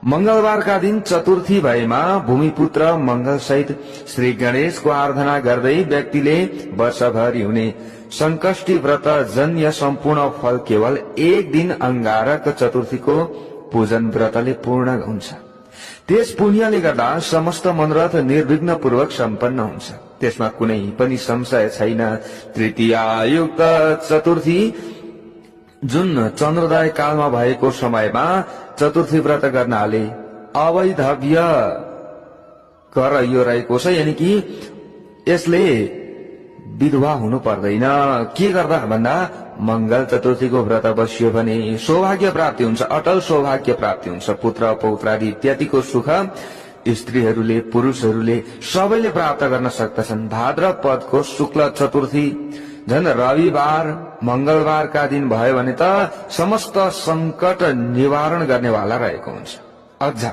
मंगलबारका दिन चतुर्थी भएमा भूमिपुत्र मंगल सहित श्री गणेशको आराधना गर्दै व्यक्तिले वर्षभरि हुने संकष्टी व्रत जन्य सम्पूर्ण फल केवल एक दिन अंगारक चतुर्थीको पूजन व्रतले पूर्ण हुन्छ। त्यस पुण्यले गर्दा समस्त मनोरथ निर्विघ्न पूर्वक सम्पन्न हुन्छ। त्यसमा कुनै पनि संशय छैन। तृतीयायुक्त चतुर्थी जुन चन्द्रोदय कालमा भएको समयमा चतुर्थी व्रत गर्नाले अवैधव्य कर यो रहेको छ, यानी कि यसले विधवा हुनु पर्दैन। के गर्दा भन्दा मंगल चतुर्थीको व्रत बस्यो भने सौभाग्य प्राप्ति हुन्छ, अटल सौभाग्य प्राप्ति हुन्छ। पुत्र पौत्रादि इत्यादिको सुख स्त्रीहरूले पुरुषहरूले सबैले प्राप्त गर्न सक्दछन्। भाद्रपदको शुक्ल चतुर्थी झन् रविवार मंगलबारका दिन भयो भने त समस्त संकट निवारण गर्नेवाला रहेको हुन्छ। अझ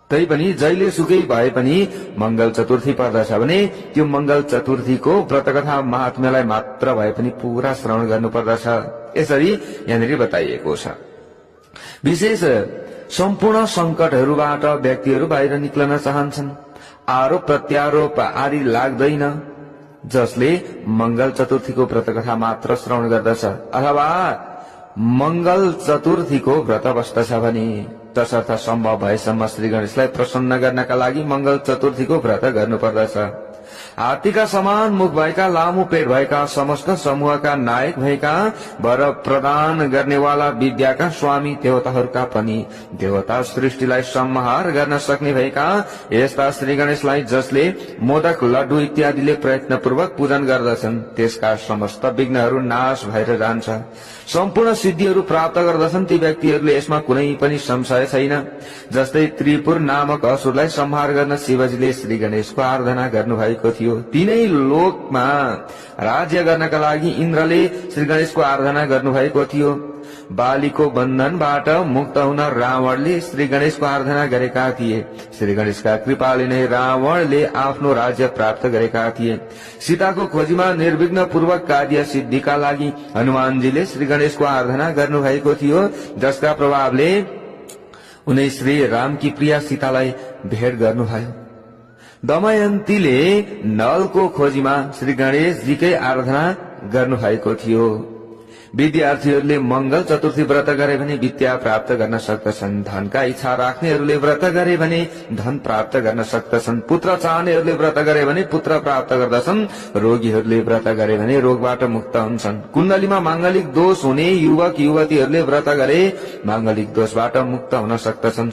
तैपनि जहिले सुकै भए पनि मंगल चतुर्थी पर्दछ भने त्यो मंगल चतुर्थीको व्रतकथा महात्म्यलाई मात्र भए पनि पूरा श्रवण गर्नुपर्दछ। यसरी यहाँनिर बताइएको छ। विशेष सम्पूर्ण संकटहरूबाट व्यक्तिहरू बाहिर निक्लन चाहन्छन्। आरोप प्रत्यारोप आदि लाग्दैन, जसले मंगल चतुर्थीको व्रतकथा मात्र श्रवण गर्दछ अथवा मंगल चतुर्थीको व्रत बस्दछ भने तसर्थ सम्भव भएसम्म श्री गणेशलाई प्रसन्न गर्नका लागि मंगल चतुर्थीको व्रत गर्नुपर्दछ। हात्तीका समान मुख भएका, लामो पेट भएका, समस्त समूहका नायक भएका, वर प्रदान गर्नेवाला, विद्याका स्वामी देवताहरूका पनि देवता सृष्टिलाई संहार गर्न सक्ने भएका यस्ता श्री गणेशलाई जसले मोदक लड्डु इत्यादिले प्रयत्नपूर्वक पूजन गर्दछन्, त्यसका समस्त विघ्नहरू नाश भएर जान्छ। सम्पूर्ण सिद्धिहरू प्राप्त गर्दछन् ती व्यक्तिहरूले, यसमा कुनै पनि संशय छैन। जस्तै त्रिपुर नामक असुरलाई संहार गर्न शिवजीले श्री गणेशको आराधना गर्नुभएको थियो। तीनै लोकमा राज्य गर्नका लागि इन्द्रले श्री गणेशको आराधना गर्नुभएको थियो। बालीको बन्धनबाट मुक्त हुन रावणले श्री गणेशको आराधना गरेका थिए। श्री गणेशका कृपाले नै रावणले आफ्नो राज्य प्राप्त गरेका थिए। सीताको खोजीमा निर्विघ्न पूर्वक कार्य सिद्धिका लागि हनुमानजीले श्री गणेशको आराधना गर्नुभएको थियो, जसका प्रभावले उनी श्री रामकी प्रिया सीतालाई भेट गर्नुभयो। दमयन्तीले नलको खोजीमा श्री गणेशजीकै आराधना गर्नुभएको थियो। विद्यार्थीहरूले मंगल चतुर्थी व्रत गरे भने विद्या प्राप्त गर्न सक्दछन्। धनका इच्छा राख्नेहरूले व्रत गरे भने धन प्राप्त गर्न सक्दछन्। पुत्र चाहनेहरूले व्रत गरे भने पुत्र प्राप्त गर्दछन्। रोगीहरूले व्रत गरे भने रोगबाट मुक्त हुन्छन्। कुण्डलीमा मांगलिक दोष हुने युवक युवतीहरूले व्रत गरे मांगलिक दोषबाट मुक्त हुन सक्दछन्।